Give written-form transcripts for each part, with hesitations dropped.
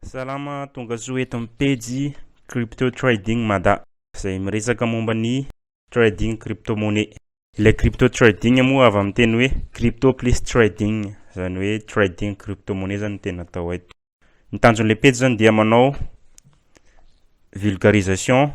Salama, tongasoa eto amin'ny pejy Crypto Trading Mada izay miresaka momba ny trading crypto-monnaie. Ilay crypto trading moa avy amin'ny teny hoe crypto plus trading, izany hoe trading crypto-monnaie zany no tena atao eto. Ny tanjon'ilay pejy zany dia manao vulgarisation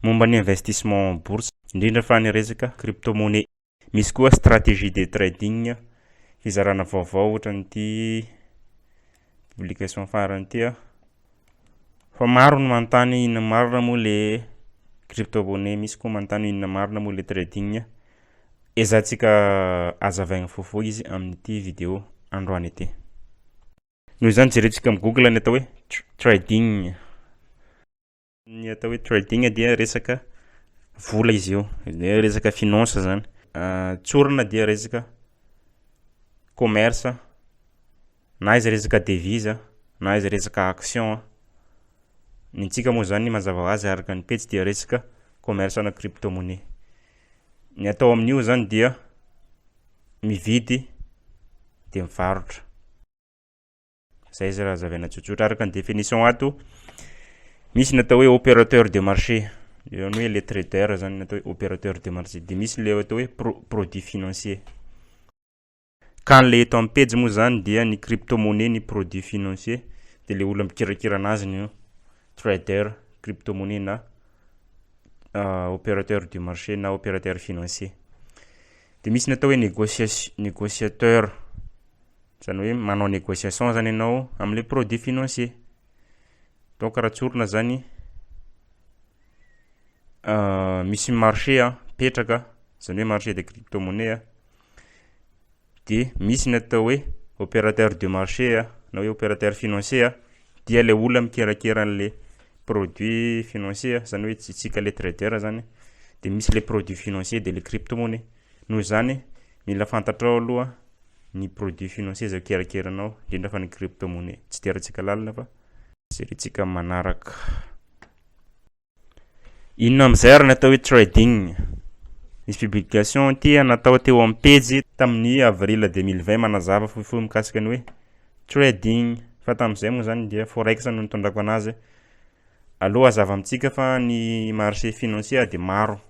momba ny investissement en bourse, indrindra fa ny resaka crypto-monnaie. Misy koa stratégie de trading, fizarana vaovao ohatran'ity publication farany ity a. Fa maro ny manontany inona marina moa le crypto-monnaie, misy koa manontany inona marina moa le trading. Ezahantsika hazavaigna fohifohy izy amin'ity vidéo androany ity. Noho izany jerentsika amin'ny Google ny atao hoe trading. Ny atao hoe trading dia resaka vola izy io, de resaka finance zany. Tsorina dia resaka commerce na izy resaka devise na izy resaka action. Ny antsika moa zany mazava ho azy araka ny pejy dia resaka commerce ana crypto-monnaie. Ny atao amin'io zany dia mividy de mivarotra. Zay izy raha hazavaina tsotsotra araka ny définition ato, misy ny atao hoe opérateur de marché, zany hoe le trader zany ny atao hoe opérateur de marché, de misy le atao hoe produit financier. Ka an'le eto amin'ny pejy moa zany dia ny crypto-monnaie ny produit financier de le olona mikirakira anazy no trader crypto-monnaie na opérateur du marché na opérateur financier. De misy ny atao hoe négociateur, zany hoe manao négociation zany ianao am'le produit financier. Donc raha tsorina zany misy marché a mipetraka, zany hoe marché de crypto-monnaie a, de misy ny atao hoe opérateur de marché a na hoe opérateur financier a dia le olona mikirakira an'le produit financier zany hoe tsika le trader zany de misy le produit financier de le crypto-monnaie. Noho izany mila fantatrao aloha ny produit financier zay kirakiranao indrindra fa ny crypto-monnaie. Tsy idirantsika lalina fa jerentsika manaraka. Inona am'zay ary ny atao hoe trading? Misy publication ty natao teo am-pejy tamin'ny avril 2020 manazava fohifohy mikasika ny hoe trading fa tam'zay moa zany dia forex no nitondrako anazy. Aloha hazava amintsika fa ny marché financier de maro.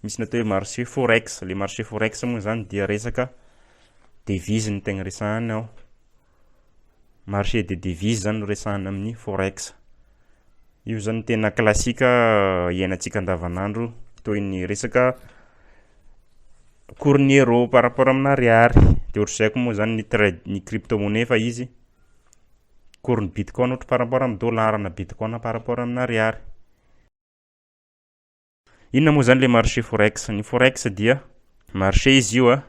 Misy ny atao hoe marché forex, le marché forex moa zany dia resaka devise no tegna resahana ao. Marché de devise zany no resahana amin'ny forex. Io zany tena classique iainantsika andavanandro toy ny resaka cours-n'ny euro par rapport aminà ariary. De ohatr'izay koa moa zany ny ny crypto-monnaie fa izy cours-n'ny bitcoin ohatra par rapport am'dôlara na bitcoin par rapport aminà ariary. Inona moa zany le marché forex? Ny forex dia marché izy io a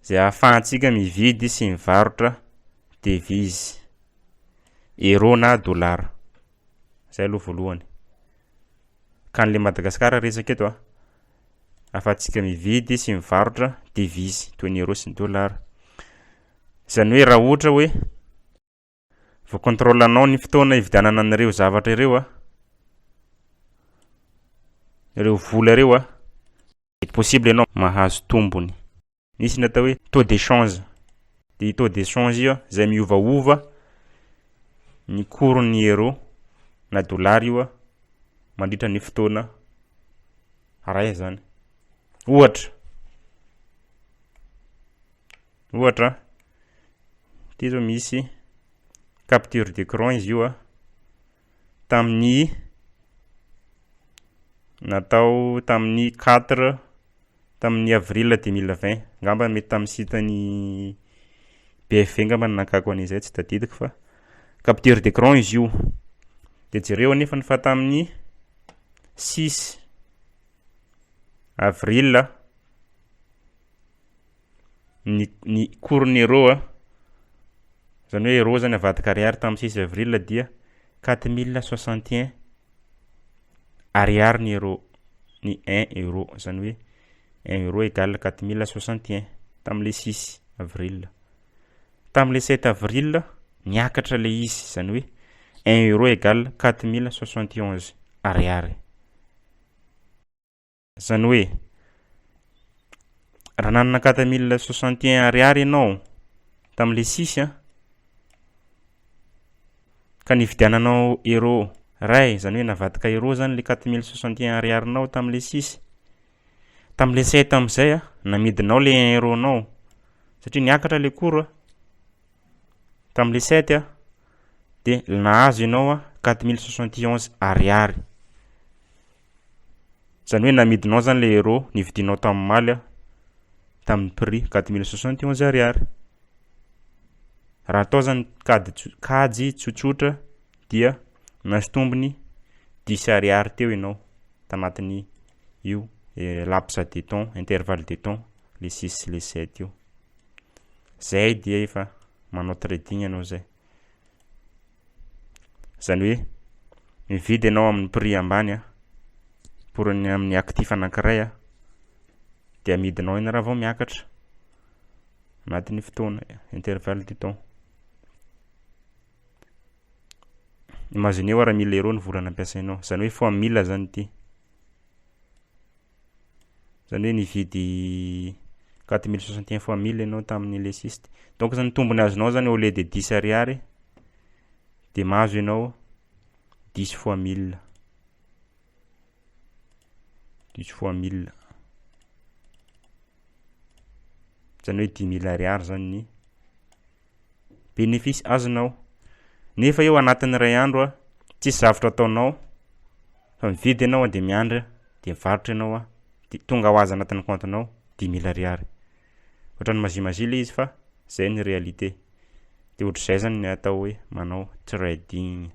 zay ahafahantsika mividy sy mivarotra devise, euro na dôlara, zay aloha voalohany. Ka an'le Madagasikara resaka eto a, ahafahantsika mividy sy mivarotra devise toy ny euro sy ny dôlara. Zany hoe raha ohatra hoe voacontrôle-nao ny fotoana ividianana an'ireo zavatra ireo a, ireo vola ireo a, mety possible ianao mahazo tombony. Misy ny atao hoe taux d'échange, de taux d'échange io a zay miovaova ny cours-n'ny euro na dôlara io a mandritra ny fotoana ray zany. Ohatra ty zao misy capture d'écran izy io a tamin'ny natao tamin'ny 4 tamin'ny avril 2020 angamba, mety tamin'ny site-n'ny BFV angamba no nakako an'izay, tsy tadidiko, fa capture d'écran izy io. De jereo anefany fa tamin'ny 6 avril ny cours-n'ny euro a, zany hoe euro zany avadika ariary tamin'ny 6 avril dia 4061 ariary ny euro, ny 1 euro, zany hoe 1 euro égale 4061 tam'le 6 avril. Tam'le 7 avril niakatra le izy, zany hoe 1 euro égale 4071 ariary. Zany hoe raha nanana 4061 ariary ianao tam'le 6 a. Ka nividiananao euro ray, zany hoe navadika euro zany le 4061 ariarinao tam'le six. Tam'le sept am'zay a, namidinao le un euro-nao satria niakatra le cours a tam'le sept a de nahazo ianao a 4071 ariary. Zany hoe namidinao zany le euro nividianao tam'omaly a tamin'ny prix 4071 ariary. Raha atao zany kady tso- kajy tsotsotra dia nahazo tombony 10 ariary teo ianao tanatin'ny io laps de temps, intervalle de temps le six sy le sept io. Zay dia efa manao trading ianao zay. Zany hoe mividy ianao amin'ny prix ambany a pour ny amin'ny actif anankiray a de amidinao iny raha vao miakatra anatin'ny fotoana intervalle de temps. Imagineo raha mille euro ny vola nampiasainao, zany hoe fois mille zany ity. Zany hoe nividy 4061 fois mille ianao tamin'ny le six. Donc zany tombony azonao zany au lieu de 10 ariary de mahazo ianao 10 fois mille. 10 fois mille. Zany hoe 10 000 ariary zany ny bénéfice azonao. Nefa eo anatin'ny ray andro a tsisy zavatra ataonao fa mividy ianao a de miandry de mivarotra ianao a de tonga ho azy anatin'ny compte-nao 10 000 ariary. Ohatran'ny magie-magie le izy fa zay ny réalité. De ohatr'izay zany ny atao hoe manao trading.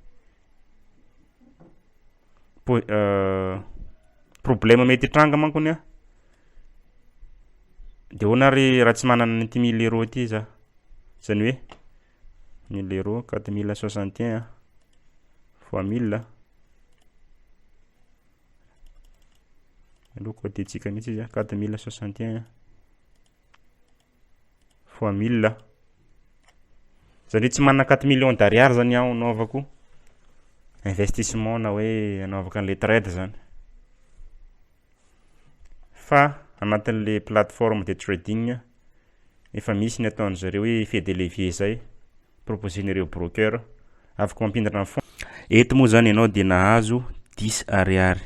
Po- problème mety hitranga mankony a de ahoana ary raha tsy manana an'ity mille euro ty za? Zany hoe mille euro 4061 fois mille aloha cotentsika mihitsy izy a 4061 fois mille. Zany hoe tsy manana 4 millions d'ariary zany aho anaovako investissement na hoe anaovako an'le trade zany. Fa anatin'le plateforme de trading efa misy ny ataon'zareo hoe effet de levier zay proposen'ireo broker afaka mampindrana ny fonds. Eto moa zany ianao de nahazo 10 ariary.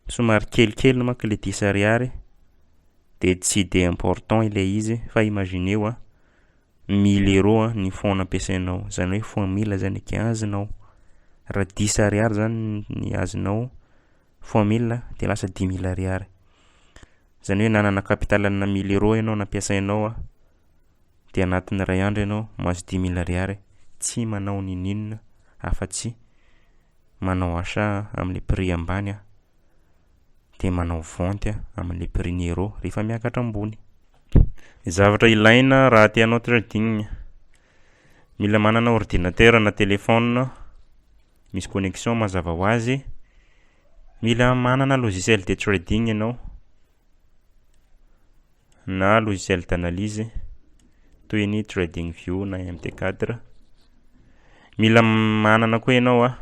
Somary kelikely manko le 10 ariary de tsy de important ilay izy fa imagineo a mille euro a ny fonds nampiasainao, zany hoe fois mille zany gain azonao. Raha 10 ariary zany ny azonao fois mille de lasa 10 000 ariary. Zany hoe nanana capital ana mille euro ianao nampiasainao a de anatin'ny ray andro ianao mahazo 10 000 ariary tsy manao n'inon'inona afa-tsy manao achat am'le prix ambany a de manao vente am'le prix ny euro rehefa miakatra ambony. Ny zavatra ilaina raha te hanao trading: mila manana ordinateur na téléphone misy connexion mazava ho azy, mila manana logiciel de trading ianao na logiciel d'analyse toy ny TradingView na MT4. Mila manana koa ianao a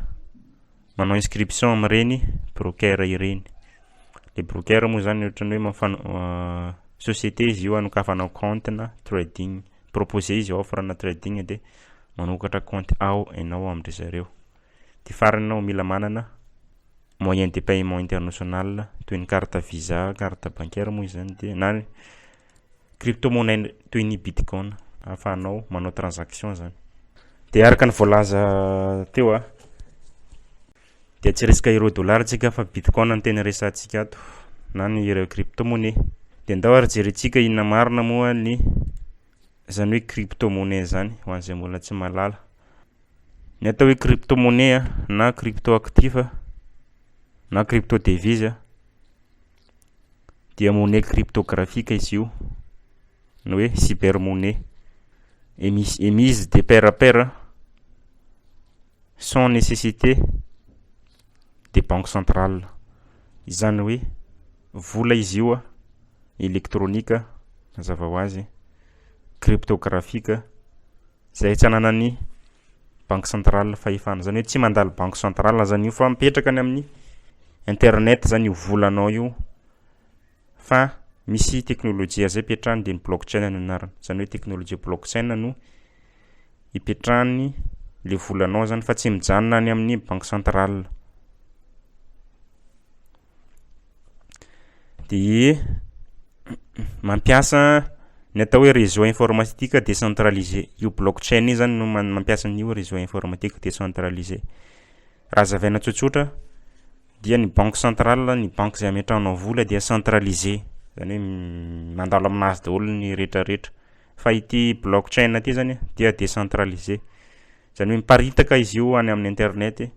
manao inscription am'ireny broker ireny. Le broker moa zany ohatran'ny hoe mafan- société izy io anokafanao compte na trading, proposé izy offre na trading de manokatra compte ao ianao amin-dry zareo. De farany anao mila manana moyen de paiement international toy ny carte visa, carte bancaire moa izy zany de na crypto-monnaie toy ny bitcoin ahafahanao manao transaction zany. De araka ny voalaza teo a de tsy resaka euro dollar tsika fa bitcoin no tena resahantsika ato na ny ireo crypto-monnaie. De ndao ary jerentsika inona marina moa ny zany hoe crypto-monnaie zany ho an'izay mbola tsy mahalala. Ny atao hoe crypto-monnaie a na crypto actif na crypto devise dia monnaie cryptographique izy io ny hoe cybermonnaie émise de pair à pair sans nécessité de banque centrale. Izany hoe vola izy io a elektrônika mazava ho azy, cryptographique zay tsy ananan'ny banque centrale fahefana, zany hoe tsy mandalo banque centrale zany io fa mipetraka any amin'ny internet zany io volanao io fa misy teknôlôjia zay ipetrahany de ny blockchain no anarany, zany hoe teknôlôjia blockchain no ipetrahany Le volanao zany fa tsy mijanona any amin'ny banque centrale. De mampiasa ny atao hoe réseau informatique décentralisé, io blockchain io zany no man- mampiasa an'io réseau informatique décentralisé. Raha hazavaina tsotsotra dia ny banque centrale, ny banque zay ametrahanao vola dia centralisé zany hoe mandalo aminazy daholo ny rehetrarehetra fa ity blockchain ty zany dia décentralisé zany hoe miparitaka izy io any amin'ny internet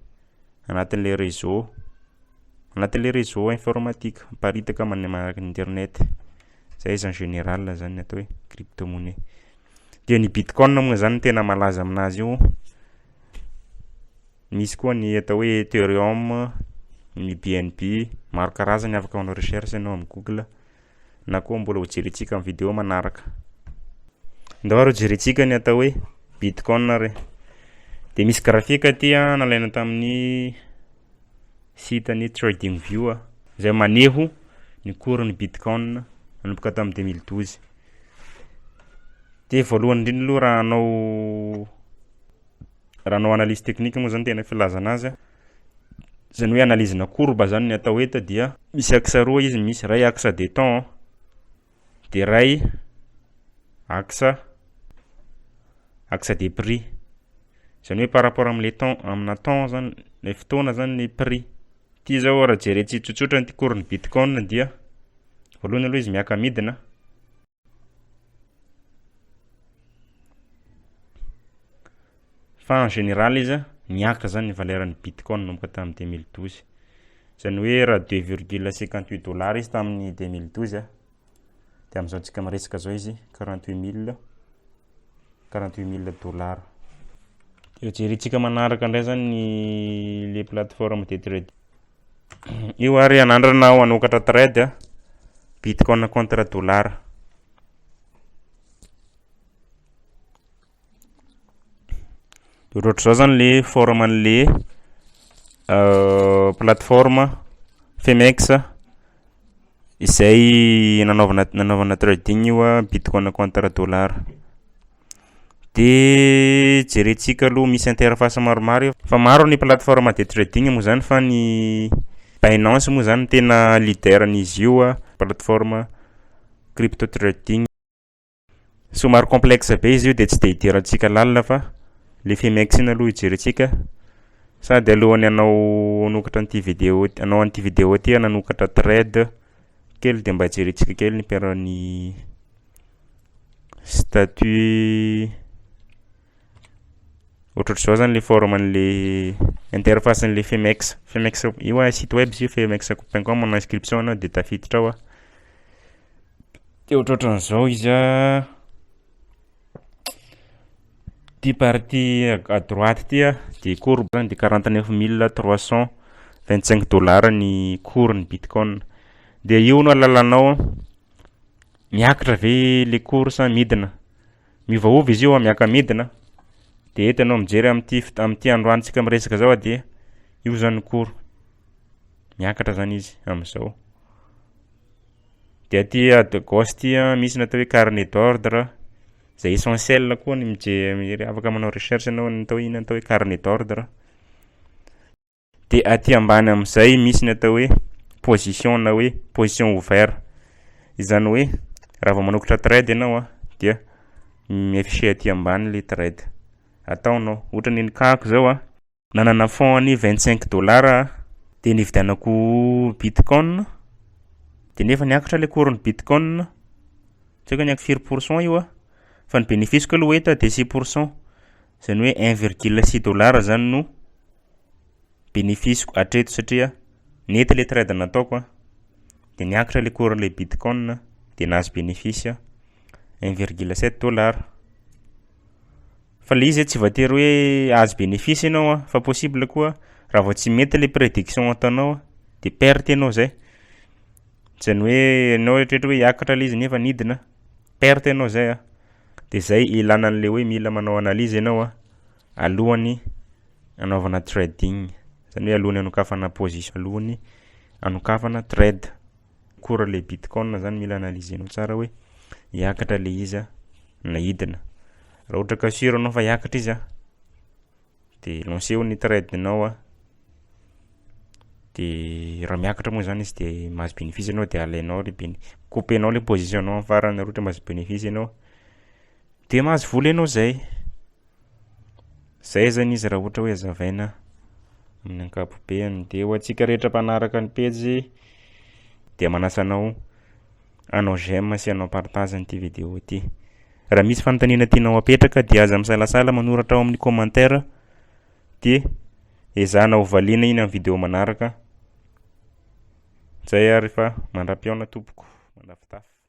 anatin'le réseau, anatin'le réseau informatique miparitaka mane- manaraka ny internet. Zay izy en général zany ny atao hoe crypto-monnaie. De ny bitcoin moa zany tena malaza aminazy io, misy koa ny atao hoe ethereum, ny BNB, maro karazany afaka manao recherche ianao am'google na koa mbola ho jerentsika am'vidéo manaraka. Ndao ary ho jerentsika ny atao hoe bitcoin re. De misy graphique aty a nalaina tamin'ny site-n'ny TradingView a zay maneho ny cours-n'ny bitcoin nanomboka tamin'ny 2012. De voalohany indrindra aloha raha hanao analyse technique moa zany tena filazana azy a, zany hoe analyse-na courbe zany ny atao eto dia misy axe roa izy, misy ray axe de temps de ray axe de prix, zany hoe par rapport am'le temps aminà temps zany le fotoana zany ny prix. Ty zao raha jerentsika tsotsotra ty cours-n'ny bitcoin dia voalohany aloha izy miaka-midina fa en général izy a niakatra zany ny valeran'ny bitcoin nanomboka tamin'ny 2012, zany hoe raha 2,58 dollars izy tamin'ny 2012 a de am'zao antsika miresaka zao izy 48 000 dollars. De jerentsika manaraka indray zany ny le plateforme de trade io ary anandrana hanokatra trade a bitcoin contre dollar. De ohatrohatr'zao zany le forme an'le plateforme Phemex izay nanaovana trading io a bitcoin contre dollar. De jerentsika aloha misy interface maromaro io fa maro ny plateforme de trading moa zany fa ny Binance moa zany tena leader-n'izy io a plateforme crypto trading. Somary complexe be izy io de tsy de idirantsika lalina fa le Phemex iny aloha ijerentsika sady alohan'ny hanao hanokatra an'ity vidéo hanao an'ity vidéo ty aho nanokatra trade kely de mba jerentsika kely ny paire ny statut. Ohatrohatr'zao zany le forme an'le interface an'le Phemex, Phemex io a site web izy io phemex point com, manao inscription anao de tafiditra ao a. De ohatrohatran'izao izy a, ty partie à droite ty a de courbe zany de 49 325 dollars ny cours-n'ny bitcoin. De io no ahalalanao miakatra ve le cours sa midina, miovaova izy io a miaka-midina de eto ianao mijery am'ty fit- am'ty androantsika miresaka zao a de io zany ny cours, miakatra zany izy am'zao. De aty à de gauche ty a misy ny atao hoe carnet d'ordre zay essentiel koa ny mijery, afaka manao recherche ianao ny atao hoe inona atao hoe carnet d'ordre. De aty ambany am'zay misy ny atao hoe position na hoe position ouvert, izany hoe raha vao manokatra trade ianao a dia miafficher aty ambany le trade ataonao. Ohatra ny cas-ko zao a nanana fonds an'ny 25 dollars de nividianako bitcoin de nefa niakatra le cours-n'ny bitcoin, tsy haiko hoe niakatra firy pourcent io a fa ny bénéfice-ko aloha eto de 6 %, zany hoe 1,6 dollar zany no bénéfice-ko hatreto satria nety le trade nataoko a de niakatra le cours-n'le bitcoin de nahazo bénéfice 1,7 dollar. Fa le izy tsy voatery hoe ahazo bénéfice ianao a fa possible koa raha vao tsy mety le prédiction ataonao de perte ianao zay, zany hoe anao eritreritra hoe hiakatra le izy nefa nidina, perte ianao zay a. De zay ilana an'le hoe mila manao analyse ianao a alohan'ny anaovana trading, zany hoe alohan'ny anokafana position, alohan'ny anokafana trade. Cours le bitcoin zany mila analysenao tsara hoe hiakatra le izy a na hidina. Raha ohatra ka sûr anao fa hiakatra izy a. De lanceo ny trade-nao a de raha miakatra moa zany izy de mahazo bénéfice anao de alainao le béné- coupenao le position-nao am'farany raha ohatra mahazo bénéfice ianao de mahazo vola ianao zay. Zay zany izy raha ohatra hoe hazavaina amin'ny ankapobeany. De ho antsika rehetra mpanaraka ny pejy de manasa anao hanao j'aime sy hanao partage an'ity vidéo ty. Raha misy fanontaniana tianao apetraka de aza misalasala manoratra ao amin'ny commentaire de ezahana ho valiana iny am'vidéo manaraka. Zay ary fa mandra-pihaona tompoko, mandra-pitafa.